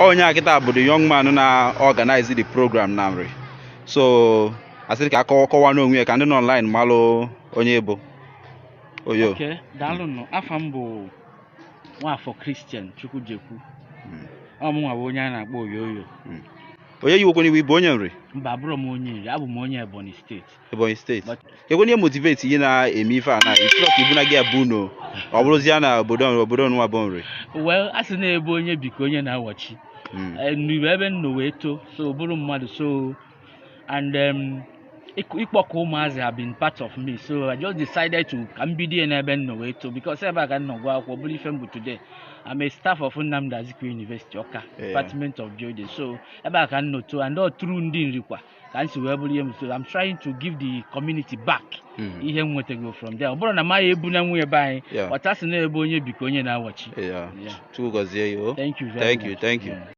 Onye a kịta bụ the young man na organize the program na Nri. So asịrị ka akọwa kọwa n'onwe ya ka ndị nọ online malụ onye bụ Oyo. Okay, daalụ nụ. Afa m bụ Nwafọ Christian Chukwujekwu. Ọ mụnwa bụ onye a na-akpọ Oyoyo. Onye yi okwu n'iwu, bụ onye Nri? Mba, abụrọ m onye Nri, abụ m onye Ebonyi Steeti. Ebonyi Steeti. Kekwe ihe motivate ihe na-eme ife a na ifrọ ka ibu na gị abụ unu ọ bụrụzie na obodo nwa bụ Nri? Well, a sị na ebe onye bi ka onye na-awachi. Nri bụ ebe m nọ wee too, so bụrụ mmadụ, so and ịkpọkọ ụmụazị have been part of me, so I just decided to ka m bido ya n'ebe m nọ wee too, because ebe a ka m nọ gụọ akwụkwọ, bụrụ ife m bụ today. I'm a staff of Nnamdi Azikiwe University, Awka, Department of Building. So ebe a ka m nọ too, and all through ndị Nrikwa ka m si wee bụrụ ihe m. So I'm trying to give the community back ihe m nwetago from there. Ọ bụrụ na maghị ebu na nwunye be anyị, ọta sị na ebe onye bi ka onye na-awachi. Chukwu gọzie ya o. Thank you very Thank you, much. thank you. Yeah.